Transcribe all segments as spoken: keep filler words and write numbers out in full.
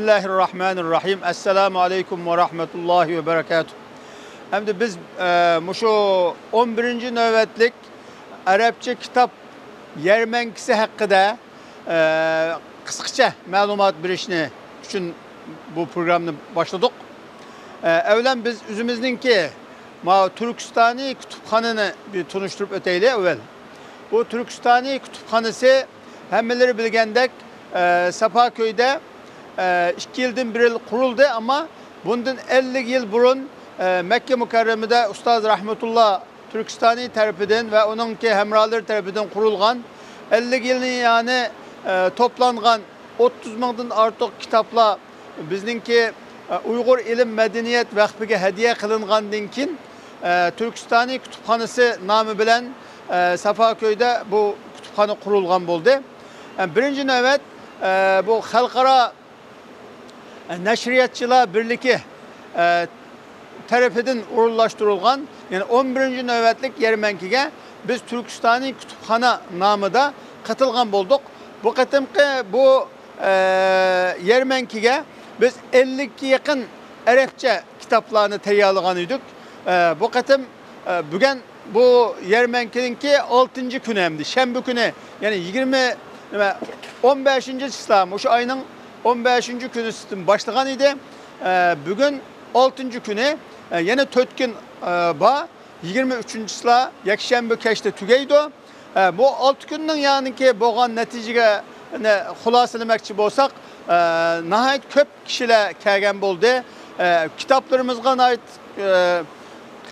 بىسمىللاھىررەھمانىررەھىم. ئەسسالامۇ ئەلەيكۇم ۋە رەھمەتۇللاھى ۋە بەرەكاتۇھ. ئەمدى بىز، ئە، مۇشۇ ئون بىرىنچى نۆۋەتلىك ئەرەبچە كىتاب يەرمەنكىسى ھەققىدە، ئە، قىسقىچە مەلۇمات بېرىشنى ئۈچۈن بۇ پروگراممىنى باشلىدۇق. ئە، ئەۋلەن بىز ئۆزىمىزنىڭكى ماۋۇ تۈركىستانىي كۇتۇپخانىنى بىر تونۇشتۇرۇپ ئۆتەيلى ئەۋۋەل. بۇ تۈركىستانىي كۇتۇپخانىسى ھەممىلىرى بىلگەندەك، ئە، سافاكۆيدە، ئە، ئىككى يىلدىن بىر يىل قۇرۇلدى، ئەمما بۇندىن ئەللىك يىل بۇرۇن، ئە، مەككە مۇكەررەمىدە ئۇستاز رەھمەتۇللا تۈركىستانى تەرىپىدىن ۋە ئۇنىڭكى ھەمراھلىرى تەرىپىدىن قۇرۇلغان، ئەللىك يىلنى يەنى، ئە، توپلانغان ئوتتۇز مىڭدىن ئارتۇق كىتابلار بىزنىڭكى، ئە، ئۇيغۇر ئىلىم مەدەنىيەت ۋەقپىگە ھەدىيە قىلىنغاندىن كېيىن، ئە، تۈركىستانىي كۇتۇپخانىسى نامى بىلەن، ئە، سافاكۆيدە بۇ كۇتۇپخانا قۇرۇلغان بولدى. ئە، بىرىنچى نۆۋەت، ئە، بۇ خەلقئارا نەشرىياتچىلار بىرلىكى، ئە، تەرىپىدىن ئورۇنلاشتۇرۇلغان، يەنى ئون بىرىنچى نۆۋەتلىك يەرمەنكىگە بىز تۈركىستانىي كۇتۇپخانا نامىدا قېتىلغان بولدۇق. بۇ قېتىمقى بۇ، ئە، يەرمەنكىگە بىز ئەللىككە يېقىن ئەرەبچە كىتابلارنى تەييارلىغان ئىدۇق. ئە، بۇ قېتىم، ئە، بۈگۈن بۇ يەرمەنكىنىڭكى ئالتىنچى كۈنى ئەمدى، شەنبە كۈنى، يەنى يىگىرمە، نېمە، ئون بەشىنچى چىسلا، مۇشۇ ئاينىڭ ئون بەشىنچى كۈنىسىدىن باشلىغان ئىدى. ئە، بۈگۈن ئالتىنچى كۈنى، ئە، يەنە تۆت كۈن، ئە، بار. يىگىرمە ئۈچىنچى چىسلا يەكشەنبە كەچتە تۈگەيدۇ. ئە، بۇ ئالتە كۈننىڭ يەنىكى بولغان نەتىجىگە، نە-، خۇلاسىلىمەكچى بولساق، ئە، ناھايىتى كۆپ كىشىلەر كەلگەن بولدى. ئە، كىتابلىرىمىزغا ناھايىتى، ئە،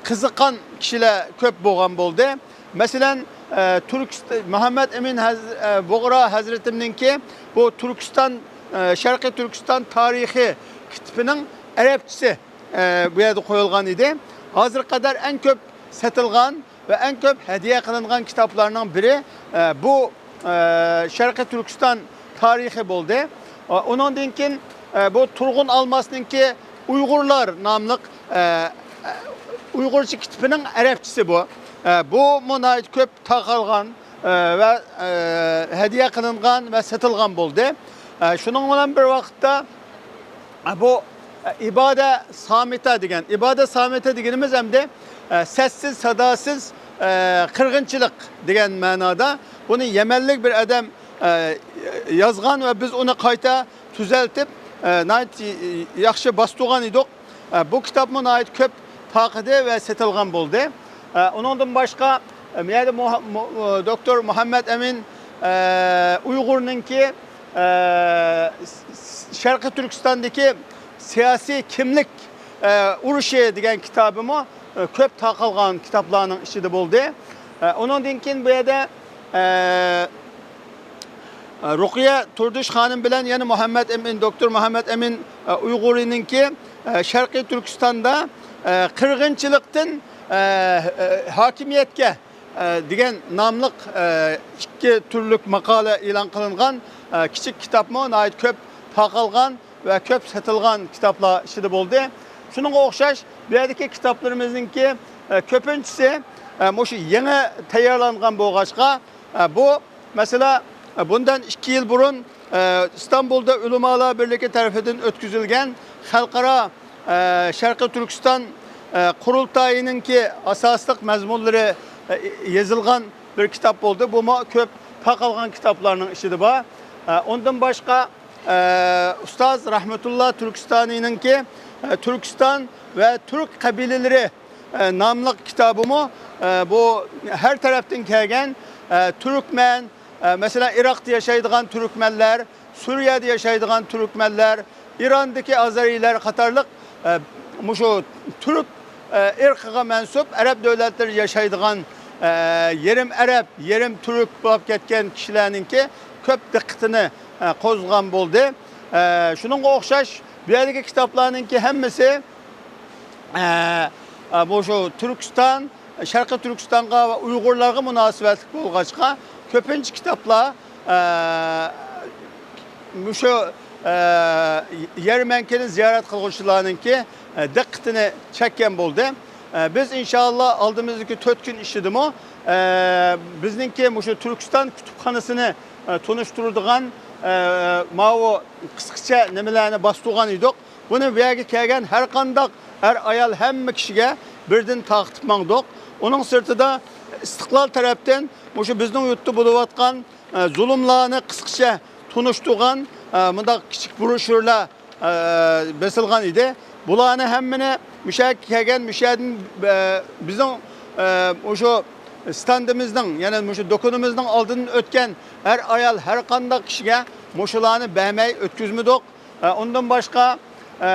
قىزىققان كىشىلەر كۆپ بولغان بولدى. مەسىلەن، ئە، تۈركىست-، مۇھەممەد ئەمىن ھەز-، ئە، بۇغرا ھەزرىتىمنىڭكى بۇ تۈركىستان، ئە، شەرقىي تۈركىستان تارىخى كىتابىنىڭ ئەرەبچىسى، ئە، بۇ يەردە قويۇلغان ئىدى. ھازىرغا قەدەر ئەڭ كۆپ سېتىلغان ۋە ئەڭ كۆپ ھەدىيە قىلىنغان كىتابلارنىڭ بىرى، ئە، بۇ، ئە، شەرقىي تۈركىستان تارىخى بولدى. ئە، ئۇنىڭدىن كېيىن، ئە، بۇ تۇرغۇن ئالماسنىڭكى ئۇيغۇرلار ناملىق، ئە، ئۇيغۇرچە كىتابىنىڭ ئەرەبچىسى بۇ. ئە، بۇمۇ ناھايىتى كۆپ تارقالغان، ئە، ۋە، ئە، ھەدىيە قىلىنغان ۋە سېتىلغان بولدى. ئە، شۇنىڭ بىلەن بىر ۋاقىتتا، ئە، بۇ، ئە، ئىبادە سامىتە دېگەن. ئىبادە سامىتە دېگىنىمىز ئەمدى، ئە، سەسسىز، ساداسىز، ئە، قىرغىنچىلىق دېگەن مەنادا. بۇنى يەمەنلىك بىر ئادەم، ئە، يازغان ۋە بىز ئۇنى قايتا تۈزەلتىپ، ئە، ناھايىتى ياخشى باستۇرغان ئىدۇق. ئە، بۇ كىتابمۇ ناھايىتى كۆپ تارقىدى ۋە سېتىلغان بولدى. ئە، ئۇنىڭدىن باشقا، ئە، مۇ-، مۇ-، دوكتور مۇھەممەد ئەمىن، ئە، ئۇيغۇرنىڭكى، ئە، س-، س-، شەرقىي تۈركىستاندىكى سىياسىي كىملىك، ئە، ئۇرۇشى دېگەن كىتابىمۇ، ئە، كۆپ تارقالغان كىتابلارنىڭ ئىچىدە بولدى. ئە، ئۇنىڭدىن كېيىن بۇ يەردە، ئە، رۇقىيە تۇردۇش خانىم بىلەن يەنە مۇھەممەد ئەمىن، دوكتور مۇھەممەد ئەمىن، ئە، ئۇيغۇرىنىڭكى، ئە، شەرقىي تۈركىستاندا، ئە، قىرغىنچىلىقتىن، ئە، ئە، ھاكىمىيەتكە، ئە، دېگەن ناملىق، ئە، ئىككى تۈرلۈك ماقالە ئېلان قىلىنغان، ئە، كىچىك كىتابمۇ ناھايىتى كۆپ تارقالغان ۋە كۆپ سېتىلغان كىتابلار ئىچىدە بولدى. شۇنىڭغا ئوخشاش بۇ يەردىكى كىتابلىرىمىزنىڭكى، ئە، كۆپىنچىسى، ئە، مۇشۇ يېڭى تەييارلانغان بولغاچقا، ئە، بۇ مەسىلە، ئە، بۇندىن ئىككى يىل بۇرۇن، ئە، ئىستانبۇلدا ئۆلىمالار بىرلىكى تەرىپىدىن ئۆتكۈزۈلگەن خەلقئارا، ئە، شەرقىي تۈركىستان، ئە، قۇرۇلتايىنىڭكى ئاساسلىق مەزمۇنلىرى، ئە، يېزىلغان بىر كىتاب بولدى. بۇمۇ كۆپ تارقالغان كىتابلارنىڭ ئىچىدە بار. ئە، ئۇندىن باشقا، ئە، ئۇستاز رەھمەتۇللا تۈركىستانىنىڭكى، ئە، تۈركىستان ۋە تۈرك قەبىلىلىرى، ئە، ناملىق كىتابىمۇ، ئە، بۇ ھەر تەرەپتىن كەلگەن، ئە، تۈركمەن، ئە، مەسىلەن، ئىراقتا ياشايدىغان تۈركمەنلەر، سۈرىيەدە ياشايدىغان تۈركمەنلەر، ئىراندىكى ئازەرىلەر قاتارلىق، ئە، مۇشۇ تۈرك، ئە، ئىرقىغا مەنسۇپ ئەرەب دۆلەتلىرى ياشايدىغان، ئە، يېرىم ئەرەب، يېرىم تۈرك بولۇپ كەتكەن كىشىلەرنىڭكى كۆپ دىققىتىنى، ئە، قوزغىغان بولدى. ئە، شۇنىڭغا ئوخشاش بۇ يەردىكى كىتابلارنىڭكى ھەممىسى، ئە، ئە، مۇشۇ تۈركىستان، شەرقىي تۈركىستانغا ۋە ئۇيغۇرلارغا مۇناسىۋەتلىك بولغاچقا، كۆپىنچە كىتابلار، ئە، مۇشۇ، ئە، يەرمەنكىنى زىيارەت قىلغۇچىلارنىڭكى، ئە، دىققىتىنى چەككەن بولدى. ئە، بىز ئىنشائاللا ئالدىمىزدىكى تۆت كۈن ئىچىدىمۇ، ئە، بىزنىڭكى مۇشۇ تۈركىستان كۇتۇپخانىسىنى، ئە، تونۇشتۇرىدىغان، ئە، ماۋۇ قىسقىچە نېمىلەرنى باستۇرغان ئىدۇق. بۇنى بۇ يەرگە كەلگەن ھەر قانداق ئەر-ئايال ھەممە كىشىگە بىردىن تارقىتىپ ماڭدۇق. ئۇنىڭ سىرتىدا ئىستىقلال تەرەپتىن مۇشۇ بىزنىڭ يۇرتتا بولۇۋاتقان، ئە، زۇلۇملارنى قىسقىچە تونۇشتۇرغان، ئە، مۇنداق كىچىك بروشيۇرلار ئە، بېسىلغان ئىدى. بۇلارنى ھەممىنى مۇشۇ يەرگە كەلگەن، مۇشۇ يەردىن، ئە، بىزنىڭ، ئە، مۇشۇ ستاندىمىزنىڭ، يەنى مۇشۇ دۇكىنىمىزنىڭ ئالدىدىن ئۆتكەن ئەر-ئايال ھەر قانداق كىشىگە مۇشۇلارنى بەرمەي ئۆتكۈزمىدۇق. ئە، ئۇندىن باشقا، ئە،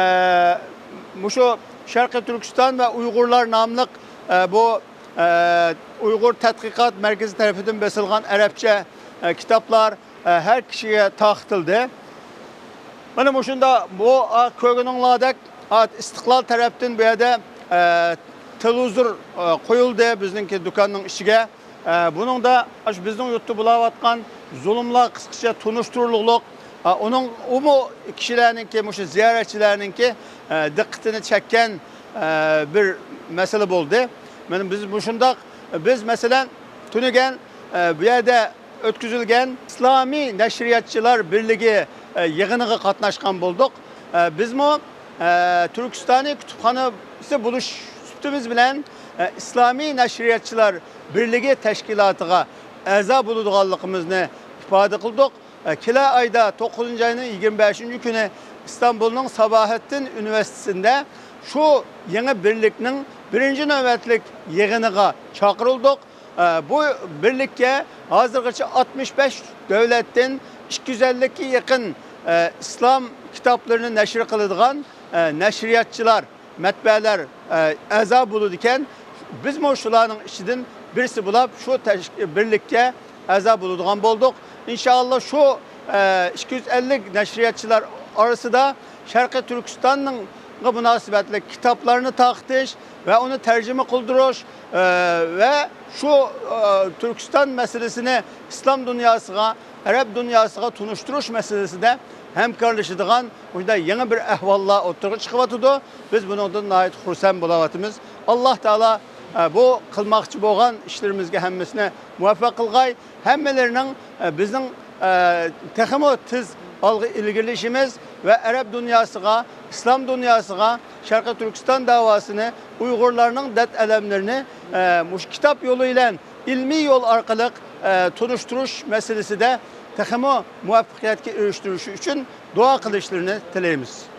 مۇشۇ شەرقىي تۈركىستان ۋە ئۇيغۇرلار ناملىق، ئە، بۇ، ئە، ئۇيغۇر تەتقىقات مەركىزى تەرىپىدىن بېسىلغان ئەرەبچە، ئە، كىتابلار، ئە، ھەر كىشىگە تارقىتىلدى. مانا مۇشۇنداق بۇ، ئا، كۆرگىنىڭلاردەك، ئا، ئىستىقلال تەرەپتىن بۇ يەردە، ئە، تېلېۋىزور، ئە، قويۇلدى بىزنىڭكى دۇكاننىڭ ئىچىگە. ئە، بۇنىڭدا ئاشۇ بىزنىڭ يۇرتتا بولاۋاتقان زۇلۇملار قىسقىچە تونۇشتۇرۇلۇق. ئا، ئۇنىڭ، ئۇمۇ كىشىلەرنىڭكى، مۇشۇ زىيارەتچىلەرنىڭكى، ئە، دىققىتىنى چەككەن، ئە، بىر مەسىلە بولدى. مانا بىز مۇشۇنداق، بىز مەسىلەن تۈنۈگەن، ئە، بۇ يەردە ئۆتكۈزۈلگەن ئىسلامىي نەشرىياتچىلار بىرلىكى، ئە، يىغىنىغا قاتناشقان بولدۇق. ئە، بىزمۇ، ئە، تۈركىستانىي كۇتۇپخانىسى بولۇش سۈپىتىمىز بىلەن، ئە، ئىسلامىي نەشرىياتچىلار بىرلىكى تەشكىلاتىغا ئەزا بولىدىغانلىقىمىزنى ئىپادە قىلدۇق. ئە، كېلەر ئايدا، توققۇزىنچى ئاينىڭ يىگىرمە بەشىنچى كۈنى ئىستانبۇلنىڭ ساباھەتتىن ئۇنىۋېرسىتېتىنىڭ شۇ يېڭى بىرلىكنىڭ بىرىنچى نۆۋەتلىك يىغىنىغا چاقىرىلدۇق. ئە، بۇ بىرلىككە ھازىرغىچە ئاتمىش بەش دۆلەتتىن ئىككى يۈز ئەللىككە يېقىن، ئە، ئىسلام كىتابلىرىنى نەشر قىلىدىغان، ئە، نەشرىياتچىلار، مەتبەئەلەر، ئە، ئەزا بولىدىكەن. بىزمۇ شۇلارنىڭ ئىچىدىن بىرسى بولاپ، شۇ تەش-، بىرلىككە ئەزا بولىدىغان بولدۇق. ئىنشائاللا، شۇ، ئە، ئىككى يۈز ئەللىك نەشرىياتچىلار ئارىسىدا شەرقىي تۈركىستانغا مۇناسىۋەتلىك كىتابلارنى تارقىتىش ۋە ئۇنى تەرجىمە قىلدۇرۇش، ئە، ۋە شۇ، ئە، تۈركىستان مەسىلىسىنى ئىسلام دۇنياسىغا، ئەرەب دۇنياسىغا تونۇشتۇرۇش مەسىلىسىدە ھەمكارلىشىدىغان مۇشۇنداق يېڭى بىر ئەھۋاللار ئوتتۇرىغا چىقىۋاتىدۇ. بىز بۇنىڭدىن ناھايىتى خۇرسەن بولاۋاتىمىز. ئاللا تائالا، ئە، بۇ قىلماقچى بولغان ئىشلىرىمىزگە ھەممىسىنى مۇۋەپپەق قىلغاي. ھەممىلىرىنىڭ، ئە، بىزنىڭ، ئە، تېخىمۇ تېز ئالغا ئىلگىرىلىشىمىز ۋە ئەرەب دۇنياسىغا، ئىسلام دۇنياسىغا شەرقىي تۈركىستان داۋاسىنى، ئۇيغۇرلارنىڭ دەرد-ئەلەملىرىنى، ئە، مۇشۇ كىتاب يولى بىلەن ئىلمىي يول ئارقىلىق، ئە، تونۇشتۇرۇش مەسىلىسىدە تېخىمۇ مۇۋەپپەقىيەتكە ئېرىشتۈرۈشى ئۈچۈن دۇئا قىلىشلىرىنى تىلەيمىز.